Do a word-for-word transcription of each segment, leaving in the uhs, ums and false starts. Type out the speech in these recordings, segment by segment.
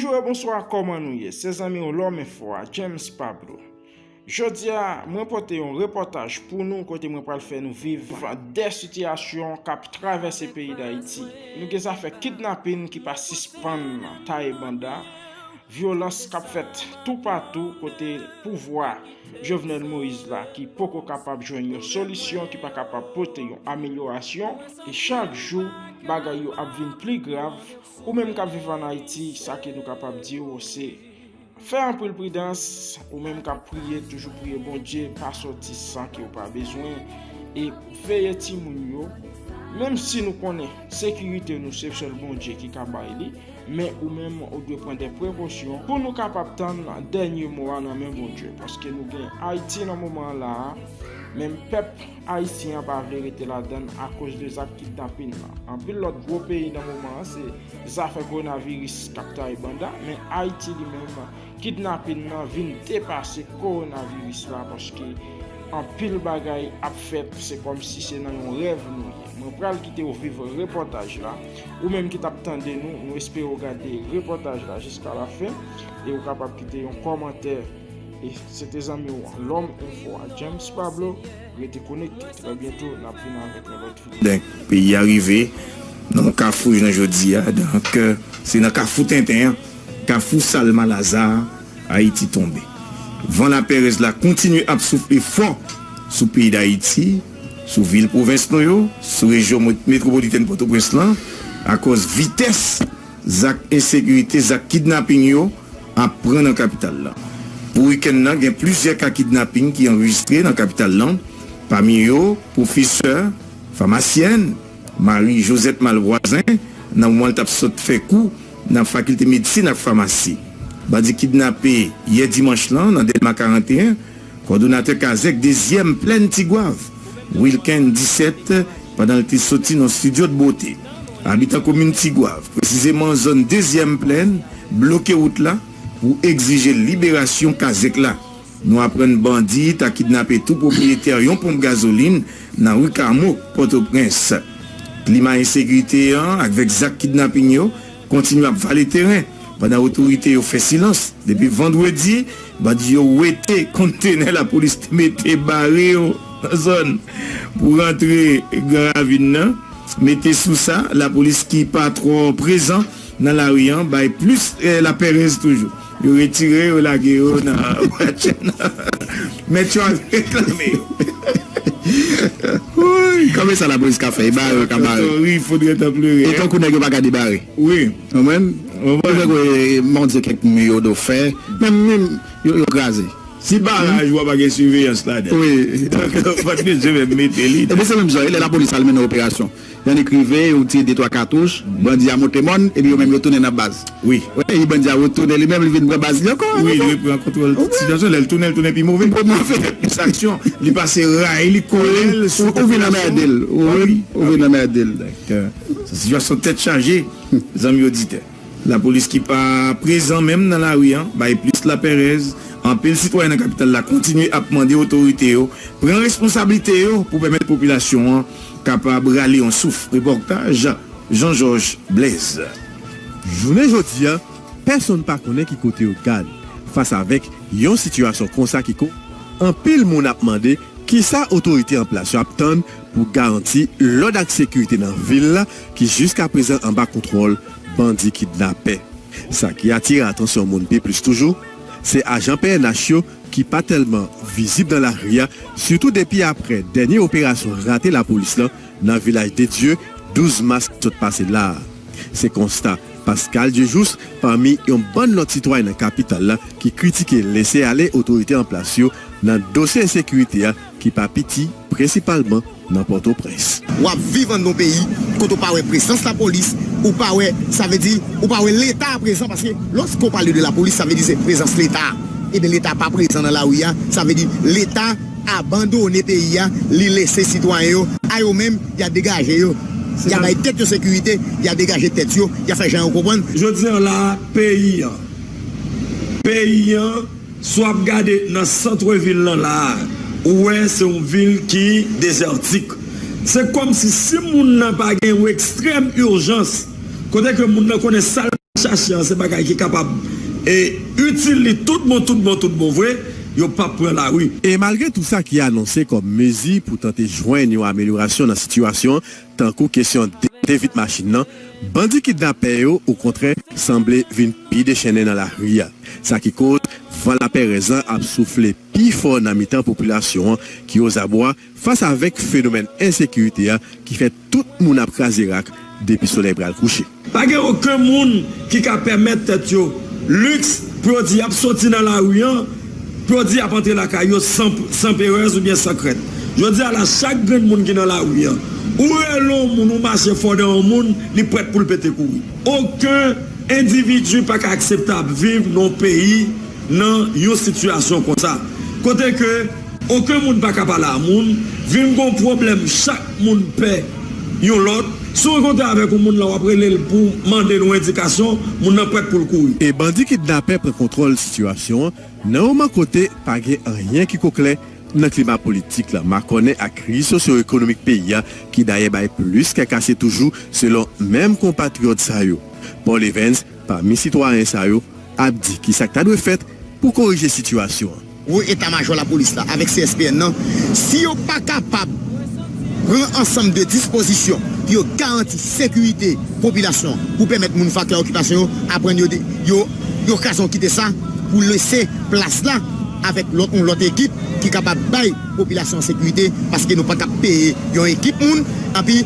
Bonjou e bonswa, kòman nou ye? Se zanmi w Lòm Enfo a, James Pablo. Jodi a, mwen pote yon repòtaj pou nou kote mwen pral fè nou viv de sitiyasyon k ap travèse peyi Dayiti. Nou gen zafè kidnapin ki pa sispann taye banda, vyolans k ap fèt toupatou kote pouvwa Jovenel Moïse la ki poko kapab jwenn yon solisyon, ki pa kapab pote yon amelyorasyon, e chak jou bagay yo ap vin pli grav. Ou menm k ap viv ann Ayiti, sa ke nou kapab di w, se fè anpil pridans, ou menm k ap priye, toujou priye Bondye, pa sòti san ke w pa bezwen, e veye timoun yo. Menm si nou konnen sekirite nou se sèl Bondye ki ka bay li, men ou menm ou dwe pran de prekosyon pou nou kapab tann dènye mo a nan men Bondye, paske nou gen Ayiti nan moman an la a, menm pèp ayisyen an pa vle rete ladann akoz de zak kidnapin nan. Anpil lòt gwo peyi nan moman an se zafè kowonaviris k ap taye banda, men Ayiti li menm, kidnapin nan vin depase kowonaviris la, paske anpil bagay ap fèt, se kòmsi se nan yon rèv nou ye. Mwen pral kite w viv repòtaj la. Ou menm ki t ap tande nou, nou espere w gade repòtaj la jiska lafen, e ou kapab kite yon kòmantè. E se te zanmi w Lòm Enfo a, James Pablo. Rete konekte. Trè byento, n ap vin avèk yon lòt videyo. Donk, peyi a rive nan yon kafou jounen jodi a. Donk, se nan kafou tenten an, kafou Salma Lazare, Ayiti tonbe. Van lapèrèz la kontinye ap soufle fò sou peyi Dayiti, sou vil pwovens nou yo, sou rejyon met-, metwopolitèn Pòtoprens lan, akòz vitès zak ensekirite, zak kidnaping yo ap pran nan kapital la. Pou wikenn nan, gen plizyè ka kidnaping ki anrejistre nan kapital lan, pami yo pwofesè, famasyèn, Marie Josette Malvoisin, nan moman l t ap sot fè kou nan Fakilte Medsin ak Famasi. Bandi kidnape yè dimanch lan nan Dèlma karannteyen, kòdonatè kazèk dezyèm plèn Tigwav, Wilken disèt, pandan l te soti nan estidyo de bote. Abitan komin Tigwav, presizeman zòn dezyèm plèn, bloke wout la pou egzije liberasyon kazèk la. Nou aprann bandi ta kidnape tou pwopriyetè yon ponp gazolin nan ri Kamo, Pòtoprens. Klima ensekirite an avèk zak kidnaping yo kontinye ap vale teren, pandan otorite yo fè silans. Depi vandredi, bandi yo wete kontenè lapolis te mete bare yo nan zòn pou rantre Gran Ravin nan. Mete sou sa, lapolis ki pa twò prezan nan lari an bay plis, eh, lapèrèz toujou. Yo retire yo, lage yo nan bwat chèn nan. Mèt yo al reklame yo. Wouy, kòman sa lapolis ka fè? E bare yo ka bare. Wi, fodre tan plere. E tankou nèg yo pa ka debare. Wi. Konprann? Konprann. Ou fè kwè, eh, Bondye kèk mi yo do fè. Menm, menm, yo, yo kraze. Si baraj ou a pa gen siveyans ladan. Wi. Donk, pa t bezwen menm mete li. Ebyen, se menm jan, lè lapolis al mennen operasyon. Yonn ki rive, yo tire de twa katouch, bandi a monte mòn, epi yo menm yo tounen nan baz. Wi. Wi, e bandi a retounen li menm, li vin pran baz li ankò. Wi, li repran kontwòl sitiyasyon, lè l tounen, l tounen pi move. Pi move. Plis aksyon, li pase ray, li kole l sou popilasyon. Ou vin anmède l. Wi, ou vin anmède l. Donk, euh, se sitiyasyon tèt chaje, zanmi oditè. Lapolis ki pa prezan menm nan lari an, bay plis lapèrèz. Anpil sitwayen nan kapital la kontinye ap mande otorite yo pran responsablite yo pou pèmèt popilasyon an kapab rale yon souf. Repòtaj Jean Georges Blaise. Jounen jodi a, pèsonn pa konnen ki kote yo gad fas avèk yon sitiyasyon konsa ki ko-, anpil moun ap mande kisa otorite an plas yo ap tann pou garanti lòd ak sekirite nan vil la ki jiskaprezan anba kontwòl bandi kidnapè. Sa ki atire atansyon moun pi plis toujou, se ajan P N H yo ki pa tèlman vizib nan lari a, sitou depi aprè dènye operasyon rate lapolis lan nan Vilaj de Dye douz mas ki sot pase la a. Se konsta Pascal Dieujousse pami yon bann lòt sitwayen nan kapital la ki kritike lese ale otorite an plas yo nan dosye ensekirite a ki pa piti, prensipalman nan Pòtoprens. W ap viv anndan yon peyi kote w pa wè prezans lapolis, ou pa wè, sa vle di, ou pa wè Leta prezan, paske lòske w pale de lapolis, sa vle di se prezans Leta. Ebyen, Leta pa prezan nan lari a, sa vle di Leta abandone peyi a, li lese sitwayen yo a yo menm, y a degaje yo. Y a bay tèt yo sekirite, y a degaje tèt yo, y a fè jan yo konprann. Jodi an la, peyi an, peyi an, si w ap gade nan santvil lan la a, ou wè se yon vil ki dezètik. Se kòmsi si moun nan pa gen yon ekstrèm ijans, kote ke moun nan konnen sa l chache an se bagay ki kapab e itil li tout bon, tout bon, tout bon vre, yo p ap pran lari. E malgre tou sa ki anonse kòm mezi pou tante jwenn yon amelyorasyon nan sitiyasyon, tankou kesyon de, de vit machin nan, bandi kidnapè yo, okontrè, sanble vin pi dechennen nan lari a. Sa ki koz van laperèz lan ap soufle pi fò nan mitan popilasyon an ki ozabwa fas avèk fenomèn ensekirite a ki fè tout moun ap kraze rak depi solèy pral kouche. Pa gen okenn moun ki ka pèmèt tèt yo liks pou yo di y ap soti nan lari an, pou yo di y ap antre lakay yo san, san perèz oubyen san krent. Jodi a la, chak grenn moun ki nan lari an, ou rele yon moun, ou mache fò dan yon moun, li prèt pou l pete kouri. Okenn endividi pa ka aksepte ap viv nan yon peyi nan yon sitiyasyon konsa. Kote ke okenn moun pa ka pale a moun, vin gon pwoblèm, chak moun pè yon lòt. Si w rankontre avèk yon moun la, w ap rele l pou mande l yon endikasyon, moun nan prèt pou l kouri. E bandi kidnapè pran kontwòl sitiyasyon an, nan moman kote pa gen anyen ki ko klè nan klima politik la, makònen ak kriz sosyo-ekonomik peyi a, ki dayè bay plis kè kase toujou, selon menm konpatriyòt sa yo. Paul Evens, pami sitwayen sa yo, ap di ki sa k ta dwe fèt pou korije sitiyasyon an. Wo eta majò lapolis la avèk C S P N nan, si yo pa kapab pran ansanm de dispozisyon pou yo garanti sekirite popilasyon an, pou pèmèt moun Fakè Okipasyon yo aprann yo, yo, yo kraze yon kite sa pou lese plas la avèk lòt, yon lòt ekip ki kapab bay popilasyon an sekirite, paske nou pa t ap peye yon ekip moun, anpi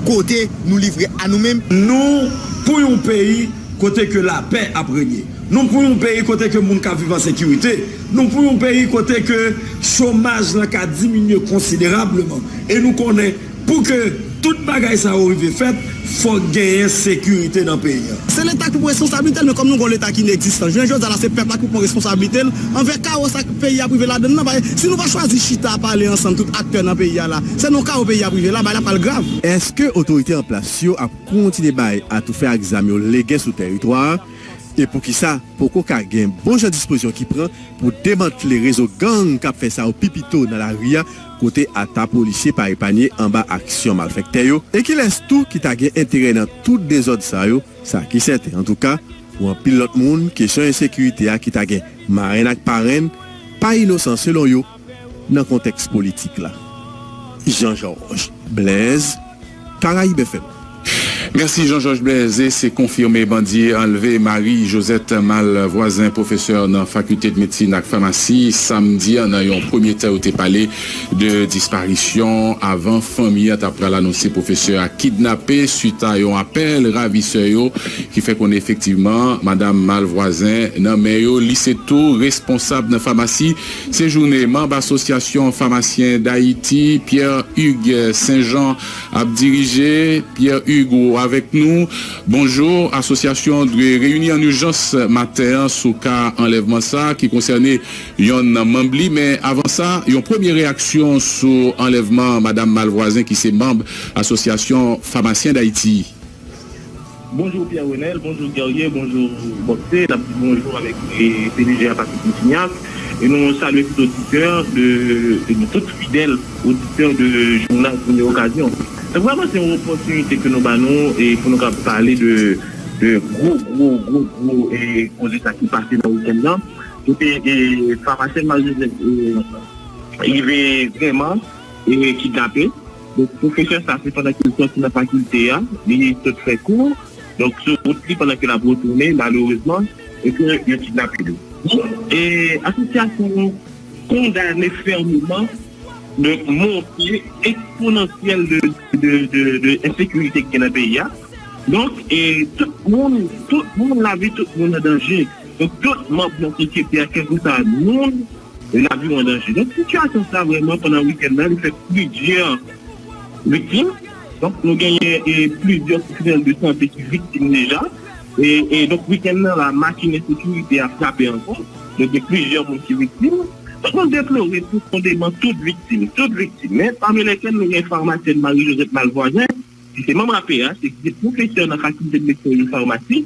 kote nou livre a nou menm. Nou pou yon peyi kote ke lapè ap renye. Nou pou yon peyi kote ke moun ka viv an sekirite. Nou pou yon peyi kote ke chomaj lan ka diminye konsiderableman. E nou konnen pou ke tout bagay sa yo rive fèt, fòk genyen sekirite nan peyi an. Se Leta ki pou pran responsablite l, men kòm nou gen yon Leta ki inegzistan, jounen jodi a la, se pèp la ki pou pran responsablite l anvè kawo sa peyi a ap rive ladan l nan. Paske si nou pa chwazi chita pale ansanm tout aktè nan peyi a la, se nan kawo peyi a ap rive la, bagay la pral grav. Èske otorite an plas yo ap kontinye bay atoufè ak zam yo legen sou tèritwa a? E poukisa poko ka gen bon jan dispozisyon ki pran pou demantle rezo gang k ap fè sa yo pi pito nan lari a, kote ata polisye pa epanye anba aksyon malfèktè yo? E kilès tou ki ta gen enterè nan tout dezòd sa yo? Sa ki sèten, antouka, pou anpil lòt moun, kesyon ensekirite a ki ta gen marenn ak parenn pa inosan, selon yo, nan kontèks politik la. Jean Georges Blaise, Caraïbes F M. Mèsi Jean Georges Blaise. Se konfime, bandi anlve Marie Josette Malvoisin, pwofesè nan Fakilte de Medsin ak Famasi, samdi an, nan yon premye tan yo te pale de disparisyon avan fanmi an ta pral anonse pwofesè a kidnape swit a yon apèl ravisè yo ki fè konnen efektivman madanm Malvoisin nan men yo. Li se tou responsab nan famasi Sejounen, manm Asosyasyon Famasyen Dayiti, Pierre Hugues Saint Jean, ap dirije. Pierre Hugues, ou avèk nou? Bonjou. Asosyasyon dwe reyini an ijans maten an sou ka anlèvman sa a ki konsène yonn nan manm li. Men avan sa, yon premye reyaksyon sou anlèvman madanm Malvoisin ki se manm Asosyasyon Famasyen Dayiti. Bonjou Pierre Renel, bonjou Guerrier, bonjou Bòksè, n ap di bonjou avèk, e, P D G a Patrick Lusignac, e nou salye tout oditè de, de tout fidèl oditè de jounal Premye Okazyon. Donk vrèman se yon opòtinite ke nou ba nou e pou nou kapab pale de, de gwo, gwo, gwo, gwo, e, koze sa ki pase nan wikenn nan. Kote, e, famasyen Marie Josette, e, rive vrèman, e, kidnape. Donk, pwofesè sa, se pandan ke l sòti nan fakilte a, li sot fè kou. Donk, sou wout li, pandan ke l ap retounen, malerezman, e ke yo kidnape li. E asosyasyon nou kondane fèmeman, donk, monte eksponansyèl de, de, de, de ensekirite ki gen nan peyi a. Donk, e tout moun, tout moun, lavi tout moun an danje. Donk, tout manm nan sosyete a, kèlkeswa moun, lavi w an danje. Donk, sitiyasyon sa vrèman pandan wikenn nan, li fè plizyè viktim. Donk, nou genyen, e, plizyè pwofesyonèl de sante ki viktim deja. E, e donk, wikenn nan la, machin ensekirite a frape ankò. Donk, gen plizyè moun ki viktim. Donk, nou deplore pwofondèman tout viktim, tout viktim. Men, pami lèkèl nou gen famasyèn Marie Josette Malvoisin, ki se manm A P H e ki se pwofesè nan Fakilte de Medsin e de Famasi,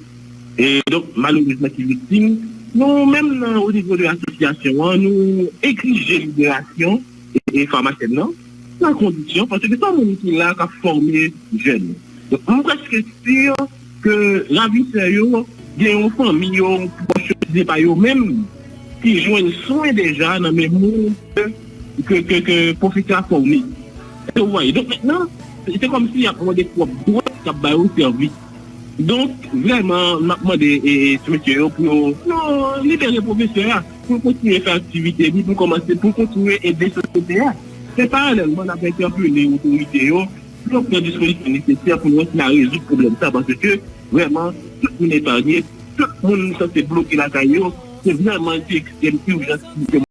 e donk, malerezman, ki viktim. Nou menm, nan, o nivo de asosyasyon an, nou egzije liberasyon, e, e famasyèn nan, san kondisyon, paske se yon moun ki la k ap fòme jèn. Donk, m prèske si ke ravisè yo gen yon fanmi yo, pwòch yo, se pa yo menm ki jwenn swen deja nan men moun ke, ke, ke pwofesè a fòme. Èske w vwaye? Donk, mentnan, se, se kòmsi y ap mande twòp dwèt k ap ba yo sèvis. Donk, vrèman, m ap mande e, e, ti mesye yo pou yo, yo libere pwofesè a, pou l kontinye fè aktivite li, pou l kòmanse, pou l kontinye ede sosyete a. Men paralèlman, n ap entèpele otorite yo pou yo pran dispozisyon nesesè pou yo wè si n a rezoud pwoblèm sa, paske vrèman, tout moun epanye, tout moun sanse bloke lakay yo, se vrèman yon ekstrèm ijans pou ke